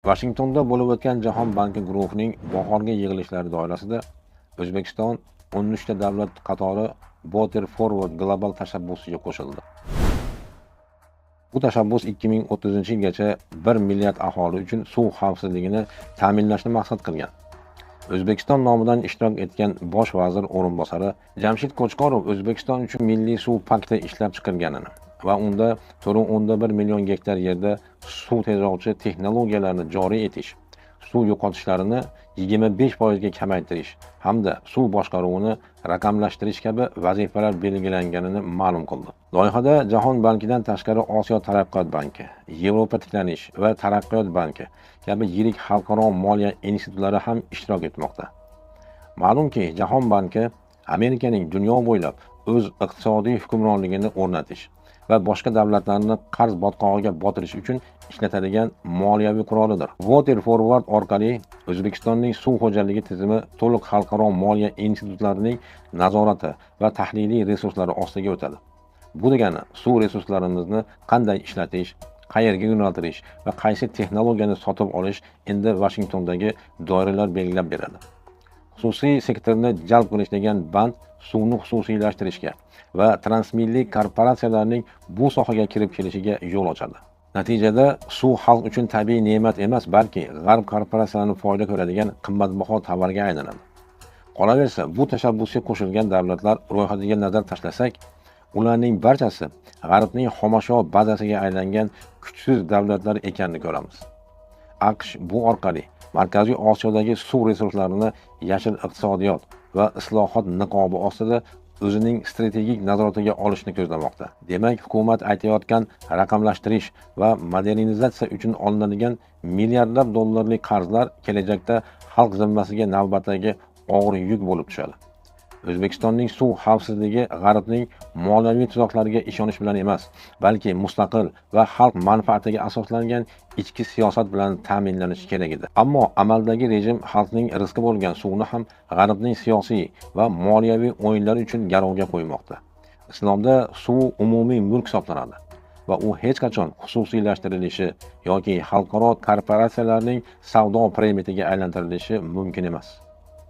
Vashingtonda bo'lib o'tgan Jahon banki guruhining bahorgi yig'ilishlari doirasida O'zbekiston 13 ta davlat qatori Water Forward global tashabbusiga qo'shildi. Bu tashabbus 2030-yilgacha 1 milliard aholi uchun suv xavfsizligini ta'minlashni maqsad qilgan. O'zbekiston nomidan ishtirok etgan bosh vazir o'rinbosari Jamshid Qo'chqorov O'zbekiston uchun milliy suv pakti ishlab chiqilganini va unda 4.1 million gektar yerda suv tejovchi texnologiyalarni joriy etish, suv yo'qotishlarini 25% ga kamaytirish hamda suv boshqaruvini raqamlashtirish kabi vazifalar belgilanganini ma'lum qildi. Loyihada Jahon bankidan tashqari Osiyo taraqqiyot banki, Yevropa tiklanish va taraqqiyot banki kabi yirik xalqaro moliya institutlari ham ishtirok etmoqda. Ma'lumki, Jahon banki Amerikaning dunyo bo'ylab o'z iqtisodiy hukmronligini o'rnatish va boshqa davlatlarni qarz botqog'iga botirish uchun ishlatadigan moliyaviy qurolidir. Water Forward orqali O'zbekistonning suv xo'jaligi tizimi to'liq xalqaro moliya institutlarining nazorati va tahliliy resurslari ostiga o'tadi. Bu degani suv resurslarimizni qanday ishlatish, qayerga yo'naltirish va qaysi texnologiyani sotib olish endi Vashingtondagi doiralar belgilab beradi. Xususiy sektorni jalb qilish degan band suvni xususiylashtirishga va transmilliy korporatsiyalarning bu sohaga kirib kelishiga yo'l ochadi. Natijada suv xalq uchun tabiiy ne'mat emas, balki g'arb korporatsiyalarini foyda ko'radigan qimmatbaho tovarga aylanadi. Qolaversa, bu tashabbusga qo'shilgan davlatlar ro'yxatiga nazar tashlasak, ularning barchasi g'arbning xomashyo bazasiga aylangan kuchsiz davlatlar ekanini ko'ramiz. AQSh bu orqali Markaziy Osiyodagi suv resurslarini yashil iqtisodiyot va islohot niqobi ostida o'zining strategik nazoratiga olishni ko'zlamoqda. Demak, hukumat aytayotgan raqamlashtirish va modernizatsiya uchun olinadigan milliardlab dollarlik qarzlar kelajakda xalq zimmasiga navbatdagi og'ir yuk bo'lib tushadi. O'zbekistonning suv xavfsizligi g'arbning moliyaviy tuzoqlariga ishonish bilan emas, balki mustaqil va xalq manfaatiga asoslangan ichki siyosat bilan ta'minlanishi kerak edi. Ammo amaldagi rejim xalqning rizqi bo'lgan suvni ham g'arbning siyosiy va moliyaviy o'yinlari uchun garovga qo'ymoqda. Islomda suv umumiy mulk hisoblanadi va u hech qachon xususiylashtirilishi yoki xalqaro korporatsiyalarning savdo predmetiga aylantirilishi mumkin emas.